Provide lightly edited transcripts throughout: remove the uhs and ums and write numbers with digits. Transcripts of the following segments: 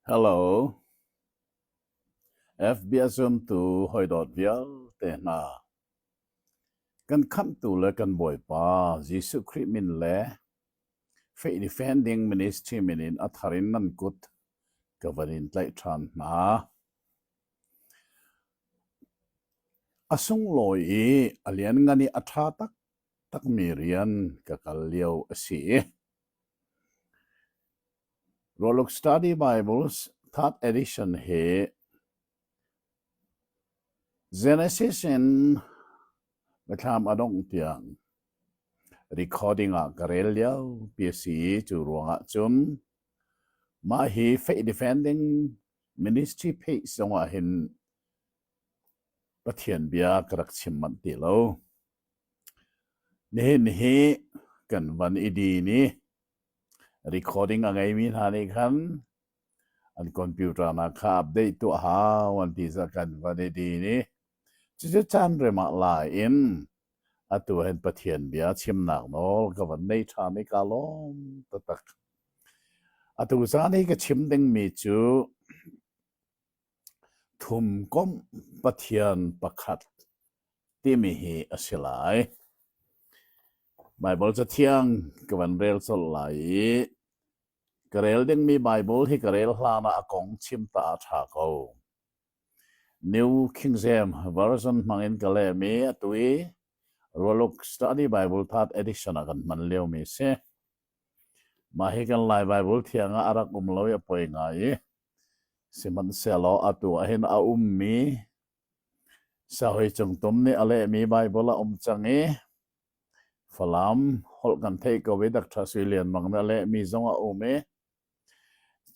Hello. FB a zumtu hawidawt vialte hna. Kan khamhtu le kan Bawipa Jesuh Khrih min le Faith Defending Ministry min in a thar in nan kut ka van in tlaih ṭhan hna. A sunglawi i a lianngan i a ṭha taktakmi rian ka kal lio a si. Rualuk Study Bibles Third Edition hi Genesis in Biathlam a dongh tiang recording ah ka rel lio pi a si i cu ruangah cun mah hi Faith Defending Ministry page zongah hin Pathian bia ka rak chim manh ti lo. Nihin hi kan van i din i recording a ngeimi hna nih khan an computer nak kha update tuah hau an ti caah kan van i din i cucu caan rem ah la in atu hin Pathian bia chimnak nawl ka van nei ṭhan i kaa lawm taktak. Atu zan i ka chim dingmi cu thumkomh Pathian pakhat timi hi a si lai. Baibal Cathiang ka van rel colh lai i ka rel dingmi Baibal hi ka rel hlan ah a kong chim ta a ṭha ko. New King James Version hmang in ka lehmi atu i Rualuk Study Bible Third Edition ah kan hman liomi a si. Mah hi kan Lai Baibal thiang ah a rak um lo i a poi ngai i sihmanhsehlaw atu ah hin a ummi Sahoi Cungtum nih a lehmi Baibal a um cang i Falam holh kan theih ko i Dr. Sui Lian Mang nih a lehmi zong a um i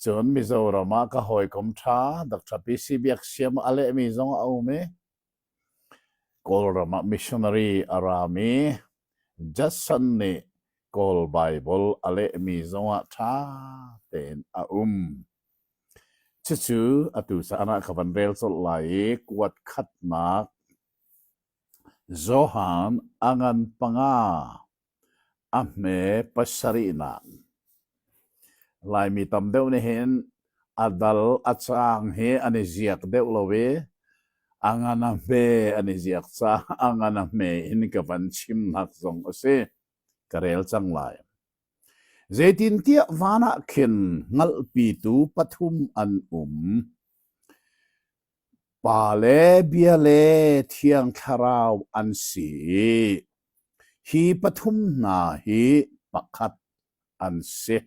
cun Mizoram ah ka hawikom ṭha Dr. PC Biak Siam a lehmi zong a um i Kawlram ah missionary a rami Judson nih Kawl Baibal a lehmi zongah ṭha tein a um. Cucu atu caan ah ka van rel colh lai i kuat khatnak Johan a ngan panga A hme pasarihnak. Laimi tam deuh nih hin a dal a caang hi an i ziak deuh lo i a ngan a hme an i ziak caah a ngan a hme in ka van chimnak zong a si. Ka rel cang lai. Zeitintiah van ah khin hngalhpitu pathum an um. Pa le Bia le Thiang Thlarau an si i hi pathum hna hi pakhat an si.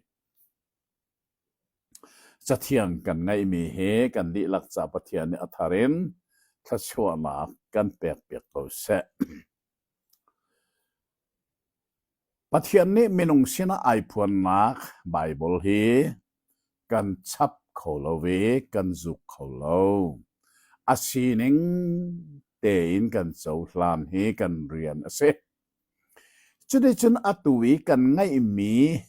Cathiang kan ngeihmi hi kan dihlak ca Pathian nih a thar in thluachuahnak kan pekpiak ko seh. Pathian nih minung sinah ai phuannak Baibal hi kan chap kho lo i kan zuk kho lo. A sining tein kan cohlan hi kan rian a si. Cuticun atu i kan ngeihmi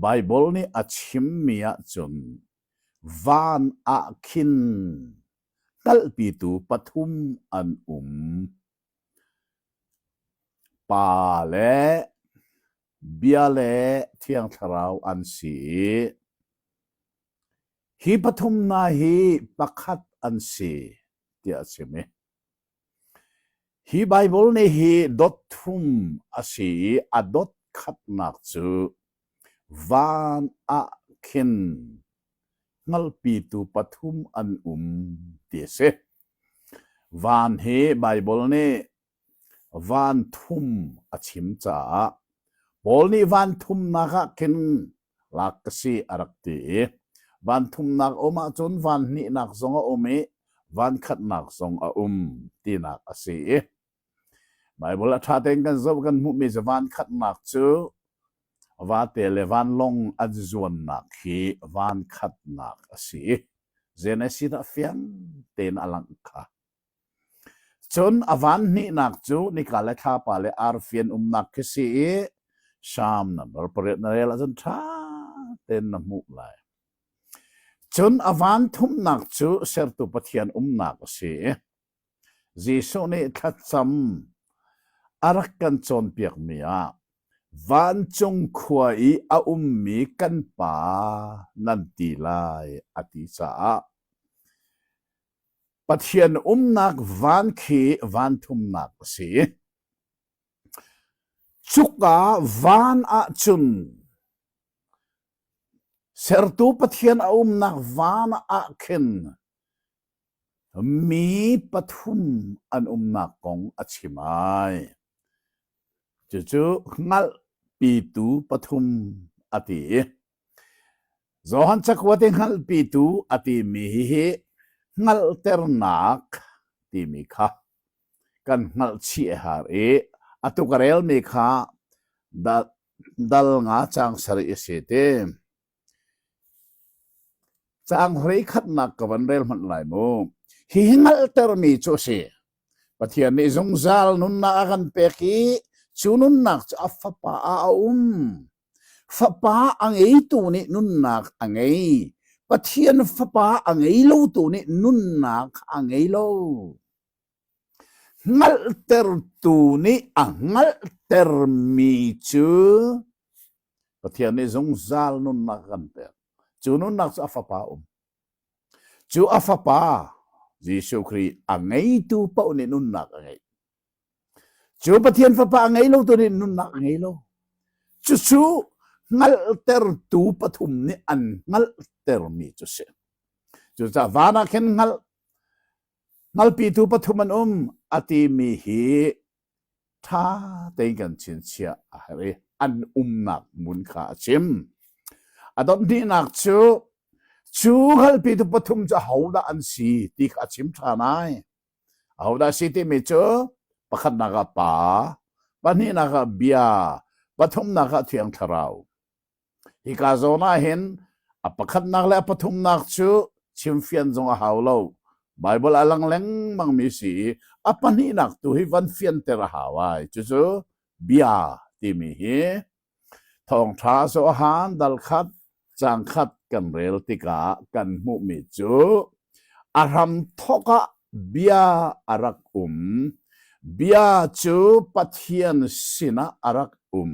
Baibal nih a chimmi ahcun van ah khin hngalhpitu pathum an um. Pa le Bia le Thiang Thlarau an si i hi pathum hna hi pakhat an si tiah a chim i hi Baibal nih hi dot thum a si i a dot khatnak cu van ah khin hngalhpitu pathum an um ti a si. Van hi Baibal nih van thum a chim caah Paul nih van thumnak ah khin lak ka si a rak ti i van thumnak um ahcun van hnihnak zong a um i van khatnak zong a um tinak a si i Baibal a ṭha tein kan zoh kan hmuhmi cu van khatnak cu vate le vanlawng an zuannak hi van khatnak a si i Genesis ah fiang tein a langh kha. Cun a van hnihnak cu nika le thlapa le arfi an umnak khi si i Psalm number pariat na rel ahcun ṭha tein na hmuh lai. Cun a van thumnak cu sertu Pathian umnak a si i Jesuh nih thlacam a rak kan cawnpiakmi ah. Vancung khua i a ummi kan Pa nan ti lai, a ti caah Pathian umnak van khi van thumnak a si. Cuka van ahcun sertu Pathian a umnak van ah khin mi pathum an umnak kong a chim ai. Cucu hngalhpitu pathum a ti i Johan cakuat i hngalhpitu a timi hihi hngalhternak timi kha kan hngalhchih a har i atu ka relmi kha dal nga caang sarih a si ti. Caang hleikhatnak ka van rel hmanh lai mu. Hihi hngalhtermi cu a si. Pathian nih zungzal nunnak a kan pek i cu nunnak cu a Fapa ah a um. Fapa a ngeitu nih nunnak a ngei. Pathian Fapa a ngei lotu nih nunnak a ngei lo. Hngalhtertu nih a hngalhtermi cu Pathian nih zungzal nunnak a kan pek. Cu nunnak cu a Fapa um. Cu a Fapa Jesuh Khrih a ngeitu paoh nih nunnak a ngeih. Cu Pathian Fapa a ngei lotu nih nunnak a ngei lo. Cucu hngalhtertu pathum nih an hngalhtermi cu si. Cucaah van ah khin hngalh hngalpitu pathum an um a timi hi ṭha tein kan chinchiah a herh i an umnak hmun kha a chim. A dot hnihnak cu cu hngalpitu pathum cu ahodah an si ti kha a chim ṭhan ai. Ahodah si timi cu pakhatnak ah Pa, pahnihnak ah Bia, pathumnak ah Thiang Thlarau. Hika zawn ah hin a pakhatnak le a pathumnak cu chimfian zong a hau lo. Baibal a lang lengmangmi si i a pahnihnak tu hi van fianter a hau ai. Cucu bia timi hi thawngṭha Johan dal khat caang khat kan rel tikah kan hmuhmi cu a hramthawk ah bia a rak um. Bia cu Pathian sinah a rak um.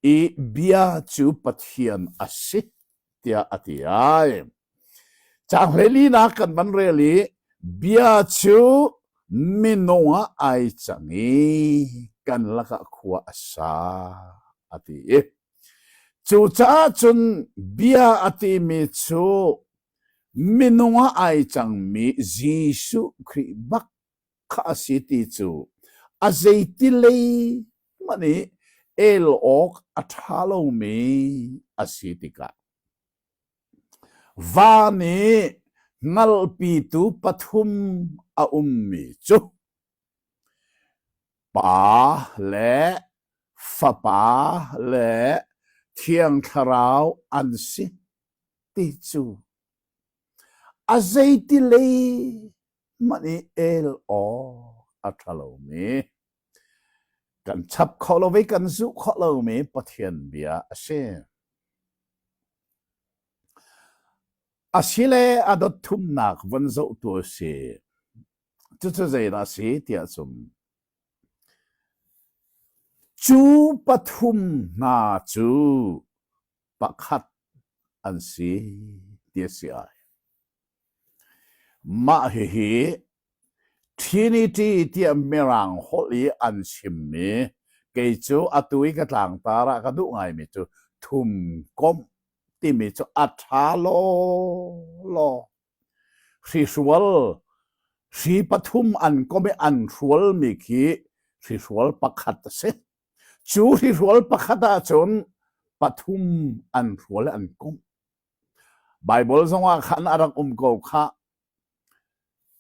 I bia cu Pathian a si tiah a ti ai. Caang hleilinak kan van rel i bia cu minung ah ai cang i kan lakah khua a sa a ti i cucaah cun bia a timi cu minung ah ai cangmi Jesuh Khrih bak kha a si ti cu a zeiti lei hmanh i el awk a ṭha lomi a si tikah va nih hngalhpitu pathum a ummi cu Pa le Fapa le Thiang Thlarau an si ti cu a zeiti lei hmanh i el awk a ṭha lomi kan chap kho lo i kan zuh khawh lomi Pathian bia a si. Asile a dot thumnak von zohtu a si. Cucu zeidah a si tiah cun cu pathum hna cu pakhat an si ti a si ai. Mah hihi Trinity tiah Mirang holh i an chimmi kei cu atu i ka tlangtar ah ka duh ngaimi cu thumkomh timi cu a ṭha lawlaw. Hrihrual hri pathum an komh i an hrualmi khi hrihrual pakhat a si. Cu hrihrual pakhat ahcun pathum an hrual i an komh. Baibal zongah khan a rak um ko khah.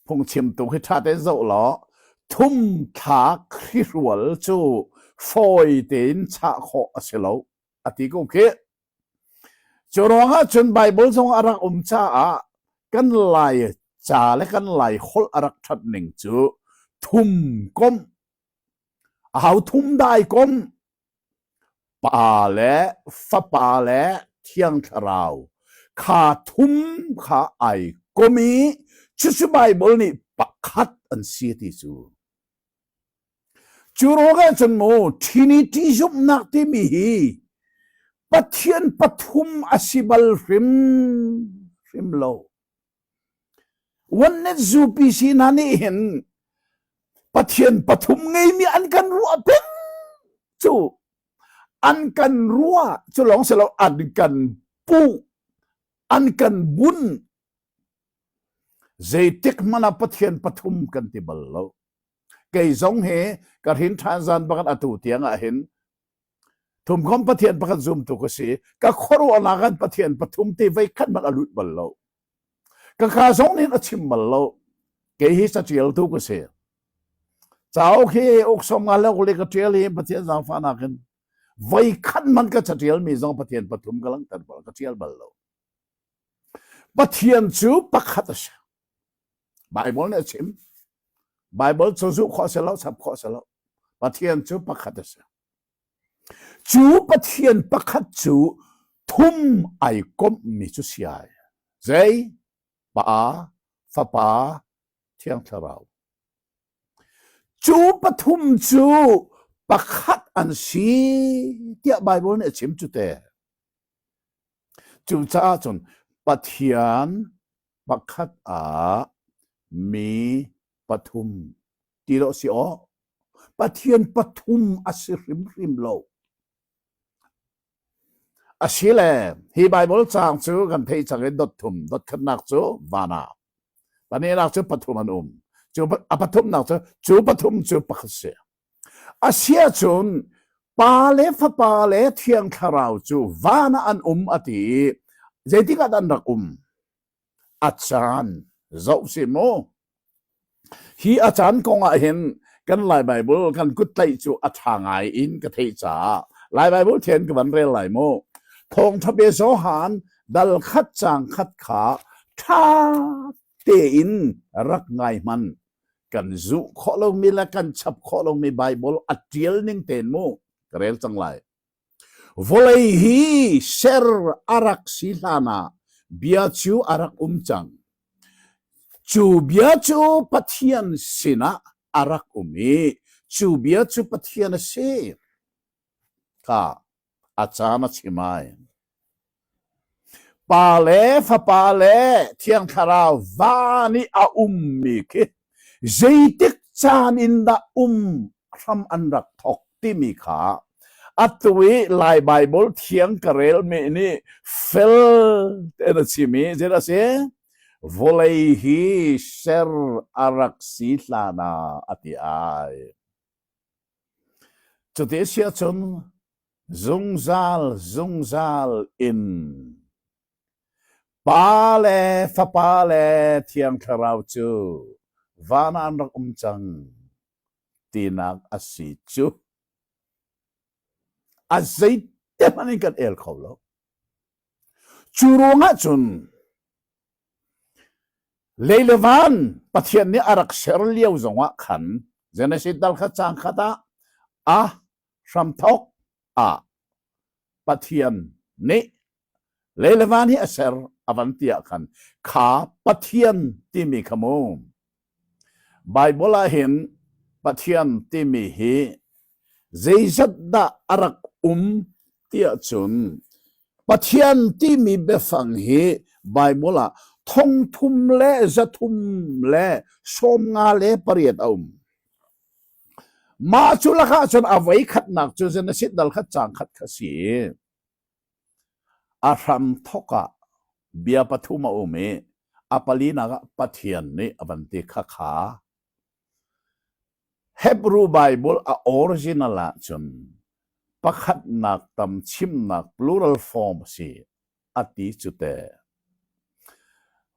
Phungchimtu hi ṭha tein zoh law thumthlak hrihrual cu fawi tein chah khawh a si lo a ti ko khi. Cu ruangah cun Baibal zong a rak um caah kan Lai ca le kan Lai holh a rak ṭhat ning cu thum komh, a hau thum dai komh, Pa le Fapa le Thiang Thlarau kha thum kha ai kom i cucu Baibal nih pakhat an si ti cu. Cu ruang ahcun mu Trinity zumhnak timi hi Pathian pathum a si bal hrim hrim lo. Oneness UPC hna nih hin Pathian pathum ngeimi an kan ruah peng cu an kan ruah cu lawng si lo an kan puh an kan bun zeitik hmanh ah Pathian pathum kan ti bal lo. Kei zong hi ka hrin ṭhan zan bakin atu tiang ah hin thumkhom Pathian pakhat zumtu ka si. Ka khuaruahnak an Pathian pathum ti vei khat hmanh a lut bal lo. Ka ka zong nih a chim bal lo. Kei hi caṭialtu ka si. Cauk hi uk som nga le uk li ka ṭial hi Pathian zaangfahnak in voi khat hmanh ka caṭialmi zong Pathian pathum ka langhter bal ka ṭial bal lo. Pathian cu pakhat a si. Baibal nih a chim. Baibal cu zuh khawh a si lo, chap khawh a si lo. Pathian cu pakhat a si. Cu Pathian pakhat cu thum ai komhmi cu si ai. Zei? Pa, Fapa, Thiang Thlarau. Cu pathum cu pakhat an si tiah Baibal nih a chim cu te. Cucaah cun Pathian pakhat ah mi pathum ti dawh si aw. Pathian pathum a si hrimhrim lo. Asile hi Baibal caang cu kan theih cang i dot thum, dot khatnak cu van ah, pahnihnak cu pathum an um. Cu a pathumnak cu cu pathum cu pakhat si. Asiahcun Pa le Fapa le Thiang Thlarau cu van ah an um a ti i zeitik ah dah an rak um? A caan zoh si mu. Hi a caan kong ah hin kan Lai Baibal kan kuttlaih cu a ṭha ngai in ka theih caah Lai Baibal thian ka van rel lai mu. Thawngṭha bia Johan dal khat caang khat kha ṭha tein rak ngai hmanh. Kan zuh khawh lomi le kan chap khawh lomi Baibal a ṭial ning tein mu ka rel cang lai. Vawlei hi ser a rak si hlan ah bia cu a rak um cang. Cu bia cu Pathian sinah a rak um i cu bia cu Pathian a si. Kha a caan a chim ai. Pa le Fapa le Thiang Thlarau van i a ummi khi zeitik caan in dah um hram an rak thawk timi kha atu i Lai Baibal thiang ka relmi nih fel tein a chim i zeidah a si? Vawlei hi ser a rak si hlan ah a ti ai. Cuti a si ahcun zungzal zungzal in Pa le Fapa le Thiang Thlarau cu van ah an rak um cang tinak a si cu. A zeite hmanh in kan el kho lo. Cu ruangah cun Lei le van Pathian nih a rak ser lio zongah khan Genesis dal khat caang khat ah a hramthawk ah Pathian nih lei le van hi a ser a van ti ah khan kha Pathian timi kha mu Baibal ah hin Pathian timi hi zeizat dah a rak um tiah cun Pathian timi biafang hi Baibal ah thongthum le zathum le 58 a um. Mah cu lakah cun a voi khatnak cu Genesis dal khat caang khat kha si i a hramthawk ah bia pathum a um i a palinak ah Pathian nih a van ti khakha. Hebrew Bible a original ahcun pakhatnak tam chimnak plural form a si a ti cu te.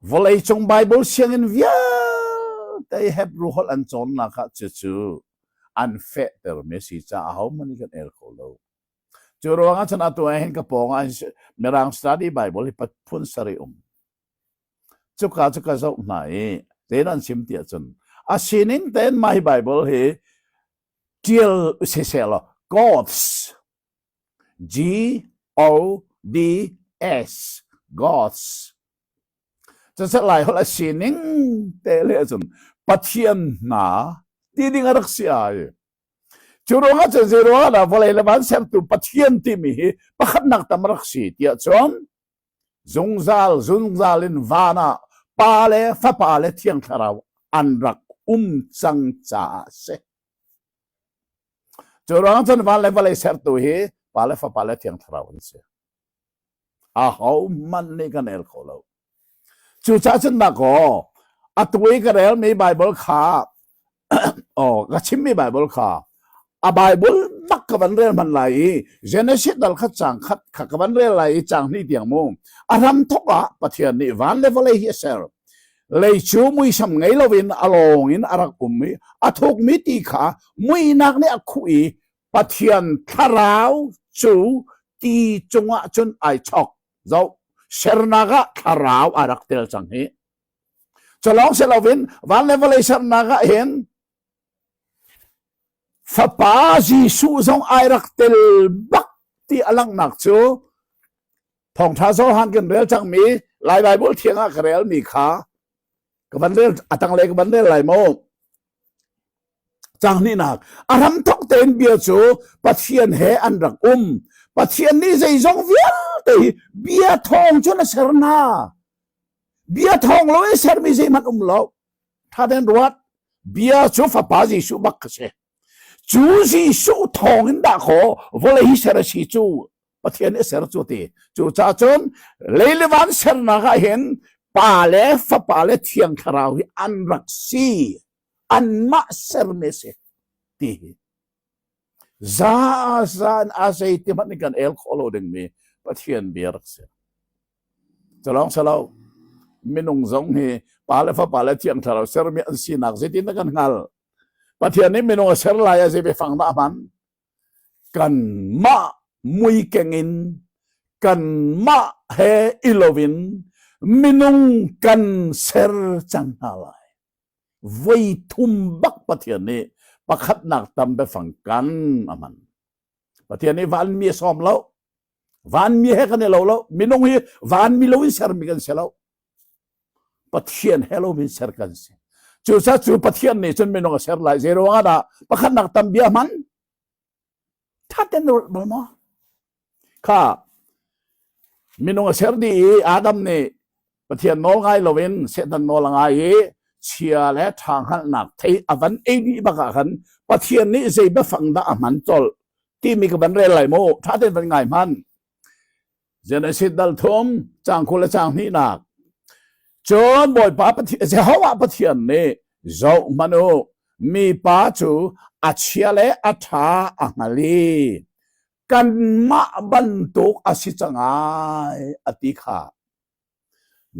Vawleicung Bible sianginn vialte Hebrew holh an cawnnak ah cucu an fehtermi a si caah ahohmanh nih kan el kho lo. Cu ruangah cun atu ah hin ka pawng ah Mirang Study Bible hi phun sarih um. Cuka cu ka zoh hna i tein an chim ti ahcun a sining tein mah hi Bible hi ṭial siseh law Gods G O D S Gods Cucu Lai holh a sining te le cun Pathian hna ti ding a rak si ai. Cu ruangah cun zei ruangah dah vawlei le van sertu Pathian timi hi pakhatnak tam rak si tiah cun zungzal zungzal in van ah Pa le Fapa le Thiang Thlarau an rak um cang caah a si. Cu ruangah cun van le vawlei sertu hi Pa le Fapa le Thiang Thlarau an si. Ahohmanh nih kan el kho lo. Cucaah cun dakaw atu i ka relmi Baibal kha aw ka chimmi Baibal kha a Baibal bak ka van rel hman lai i Genesis dal khat caang khat kha ka van rel lai i caang hnih tiang mu a hram thok ah Pathian nih van le vawlei hi a ser. Lei cu muisam ngei loin a lawng in a rak um i a thukmi ti kha muihnak nih a khuh i Pathian thlarau cu ti cungah cun ai chok. Zoh, sernak ah thlarau a rak tel cang hi. Culawng si loin van le vawlei sernak ah hin Fapa Jesuh zong ai rak tel bak ti a langhnak cu Thawngṭha Johan kan rel cangmi Lai Baibal thiang ah ka relmi kha ka van rel a tanglei ka van rel lai maw? Caang hnihnak, a hramthawk tein bia cu Pathian he an rak um. Pathian nih zeizong vialte hi bia thawng cun a ser hna. Bia thawng lo i sermi zeihmanh um lo. Ṭha tein ruat. Bia cu Fapa Jesuh bak a si. Cu Jesuh thawng in dah kaw vawlei hi ser a si cu Pathian nih a ser cu ti. Cucaah cun lei le van sernak ah hin Pa le Fapa le Thiang Thlarau hi an rak si. Anmah sermi a si ti hi. Za za in a zei ti hmanh in kan el khawh lo dingmi Pathian bia rak si. Culawng si lo, minung zong hi Pa le Fapa le Thiang Thlarau sermi an sinak zeitin dah kan hngalh? Pathian nih minung a ser lai ah zei biafang dah a hman? Kanmah muikeng in kanmah he i loin minung kan ser cang hna lai. Voi thum bak Pathian nih pakhatnak tam biafang kan a hman. Pathian nih vanmi a sawm lo. Vanmi he kan i lo lo. Minung hi vanmi lo in sermi kan si lo. Pathian he lo in ser kan si. Cucaah cu Pathian nih cun minung a ser lai. Zei ruangah dah pakhatnak tam bia hman? Thaten na ruat bal maw? Kha minung a ser dih i Adam nih Pathian nawl ngai loin Satan nawl a ngai i chia le ṭha hngalhnak thei a van ei dih bak ah khan Pathian nih zei biafang dah a hman colh timi ka van rel lai mu ṭha tein van ngai hmanh. Genesis dal thum caang 20 le caang hnihnak. Cun Bawipa Pathian Jehovah Pathian nih zoh hmanh u mipa cu a chia le a ṭha a hngal i kanmah bantuk a si cang ai a ti kha.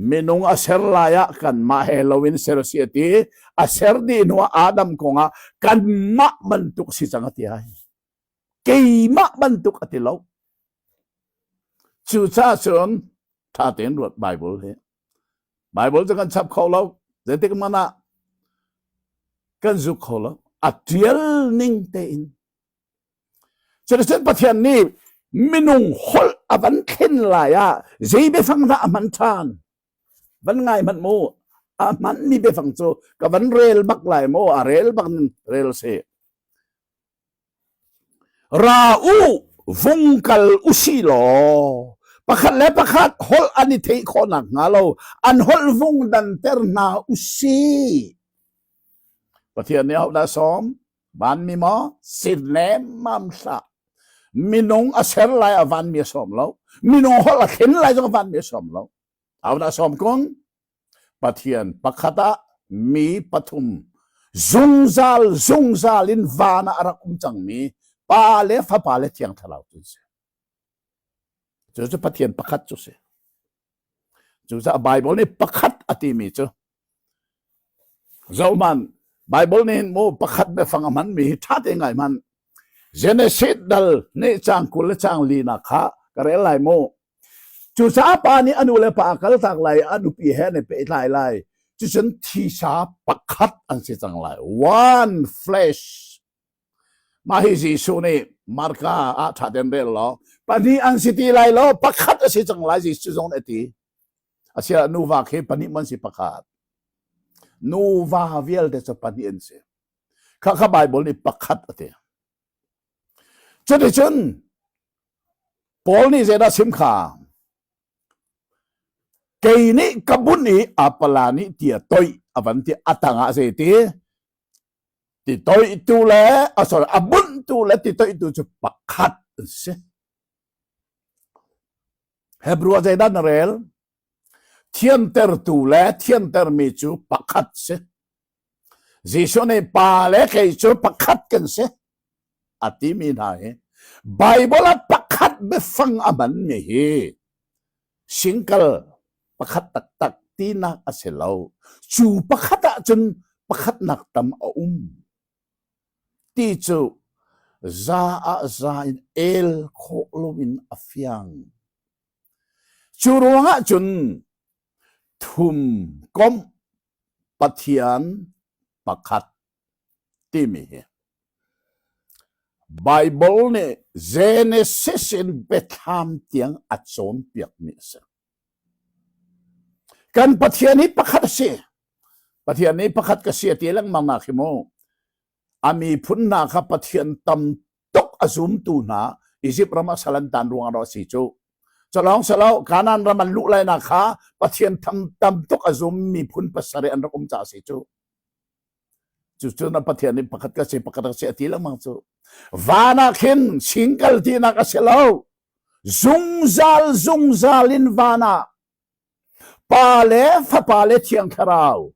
Minung a ser lai ah kanmah he loin ser a si a ti. A ser dih hnuah Adam kongah kanmah bantuk si cang a ti ai. Keimah bantuk a ti lo. Cucaah cun ṭha tein ruat Bible hi. Bible cu kan chap kho lo. Zeitik hmanh ah kan zuk kho lo. A ṭial ning tein. Cuticun Pathian nih minung holh a van thlen lai ah zei biafang dah a hman ṭhan? Van ngai hmanh mu. A hmanmi biafang cu ka van rel bak lai mu. A rel bak in rel si. Ra u, vung kal usih law pakhat le pakhat holh an i theih khawh nakhnga lo an holh vung danter hna usih. Pathian nih ahodah sawm? Vanmi maw? Si nemmam hlah. Minung a ser lai ah vanmi a sawm lo. Minung holh a thlen lai zong vanmi a sawm lo. Ahodah sawm kun? Pathian pakhat ah mi pathum zungzal zungzal in van ah a rak um cangmi Pa le Fapa le Thiang Thlarau cu si. Cu cu Pathian pakhat cu si. Cucaah Bible nih pakhat a timi cu zohman Bible nih hin mu pakhat biafang a hmanmi hi ṭha te ngai hman. Genesis dal nih caang 20 le caang linak kha ka rel lai mu. Cucaah pa nih a nu le pa a kaltak lai i a nupi he an i pehtlai lai. Cucun thisa pakhat an si cang lai. One flesh. Mah hi Jesuh nih Marka ah ṭha tein rel law pahnih an si ti lai lo pakhat a si cang lai Jesuh zong nih a ti. Asiah nuva khi pahnih man si pakhat. Nuva vialte cu pahnih an si. Khakha Bible nih pakhat a ti. Cuticun Paul nih zeidah chim kha? Kei nih ka bunh i Apala nih ti a toih a van ti a tangah zei ti? Ti toihtu le a sorry a bunhtu le ti toihtu cu pakhat an si. Hebrew ah zeidah na rel? Thiantertu le thiantermi cu pakhat si. Jesuh nih pa le kei cu pakhat kan si a timi hna hi Bible ah pakhat biafang a hmanmi hi singkal pakhat taktak tinak a si lo. Cu pakhat ahcun pakhatnak tam a um ti cu za ah za in el khawh loin a fiang. Cu ruangah cun thum komh Pathian pakhat timi hi Baibal nih Genesis in Biathlam tiang a cawnpiakmi a si. Kan Pathian hi pakhat a si. Pathian nih pakhat ka si a ti lengmang nak hi mu. A miphun hna kha Pathian tam tuk a zumtu hna Egypt ram ah sal an tan ruangah rawh a si cu. Culawng silo Kanaan ram an luh lainak kha Pathian tam tam tuk a zum miphun pasarih an rak um caah a si cu. Cucu na Pathian nih pakhat ka si pakhat ka si a ti lengmang cu. Van ah khin singkal tinak a si lo. Zungzal zungzal in van ah Pa le Fapa le Thiang Thlarau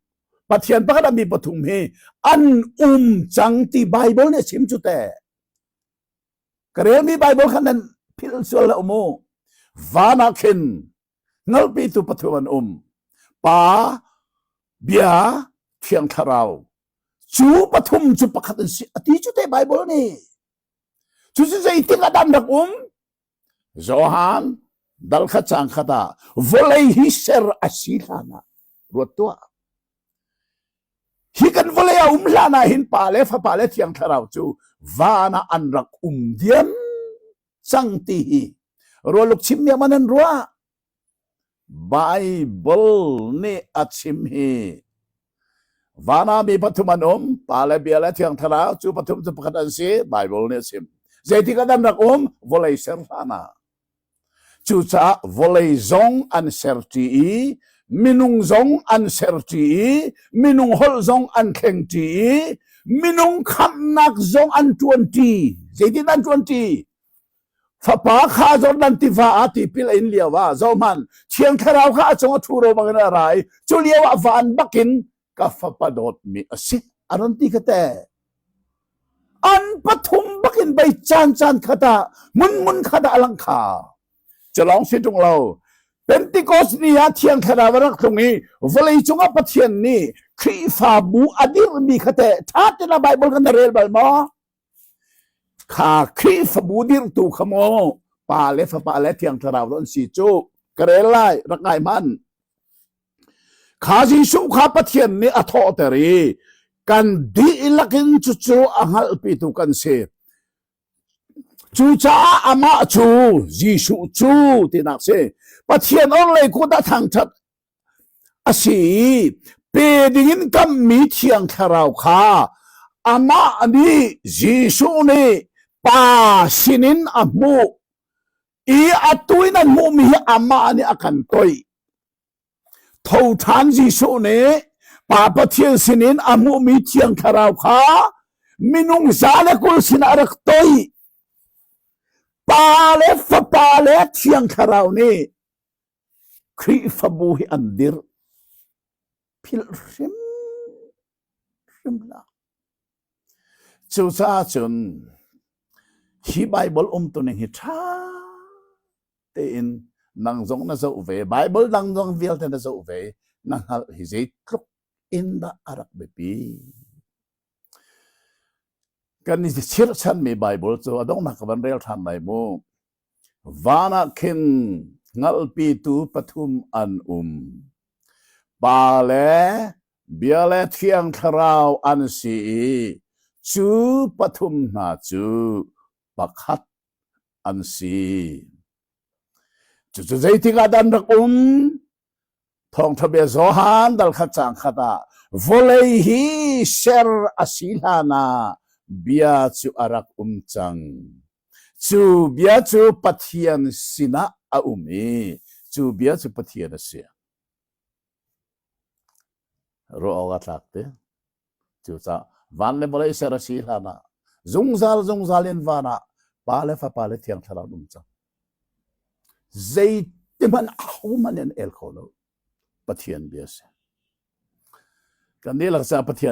Pathian pakhat a mi pathum hi an um cang ti Bible nih a chim cu te. Ka relmi Bible kha nan philh sual lo mu. Van ah khin hngalhpitu pathum an um. Pa, Bia, Thiang Thlarau. Cu pathum cu pakhat an si. A ti cu te Bible nih. Cucu zeitik ah dah an rak um? Johan dal khat cang khat ah vawlei hi ser a si hlan ah ruat tuah. Hi kan vawlei a um hlan ah hin Pa le Fapa le Thiang Thlarau cu van ah an rak um diam cang ti hi rualuk chim mi man an ruah. Bible nih a chim hi van ah mi pathum an um Pa le Bia le Thiang Thlarau cu pathum cu pakhat an si Bible nih a chim zeitik ah an rak um vawlei ser hlan ah cucaah vawlei zong an ser ṭi i minung zong an ser ṭi i minung holh zong an thleng ṭi i minung khamhnak zong an ṭuan ṭi zeitin an ṭuan ṭi Fapa kha Jordan tiva ah tipil a in lio ah zohhmanh Thiang Thlarau kha a cung a ṭhuro bangin a ra i cu lio ah van bakin ka fapa dawtmi a si a ron ti kha te. An pathum bakin bei caan caan khat ah hmun hmun khat ah a lang kha. Culawng si ṭung lo. Pentecost ni ah Thiang Thlarau a rak tlung i vawlei cungah Pathian nih Khrihfabu a dirhmi kha teh ṭha tein a Bible kan rel bal maw? Kha Khrihfabu dirhtu kha maw Pa le Fapa le Thiang Thlarau an si cu ka rel lai rak ngai hmanh. Kha Jesuh kha Pathian nih a thawhter i kan dihlak in cucu a hngalhpitu kan si. Cucaah amah cu Jesuh cu tinak si. Pathian orhlei kut ah thangṭhat a si i pe dingin kammi Thiang Thlarau kha amah nih Jesuh nih Pa sinin a hmuh i atu in an hmuhmi hi amah nih a kan toih. Tho ṭhan Jesuh nih Pa Pathian sinin a hmuhmi Thiang Thlarau kha minung 120 sinah a rak toih. Pa le Fapa le Thiang Thlarau nih Khrihfabu hi an dirh. Philh hrimhrim hlah. Cucaah cun hi Bible umtuning hi ṭha tein nang zong na zoh ve, Bible dang zong vialte na zoh ve, na hngalh hi zeitluk in dah a rak biapi. Kan i chirhchanmi Bible cu a donghnak ka van rel ṭhan lai mu. Van ah khin hngalhpitu pathum an um. Pa le Bia le Thiang Thlarau an si i cu pathum hna cu pakhat an si. Cucu zeitik ah dah an rak um? Thawngṭha bia Johan dal khat caang khat ah vawlei hi ser a si hlan ah bia cu a rak um cang. Cu bia cu Pathian sinah a um i cu bia cu Pathian a si. Ruah awk a tlak te. Cucaah van le vawlei ser a si hlan ah zungzal zungzal in van ah Pa le Fapa le Thiang Thlarau an um cang. Zeiti hmanh ahohmanh an el kho lo. Pathian bia a si. Kan dihlak caah Pathian.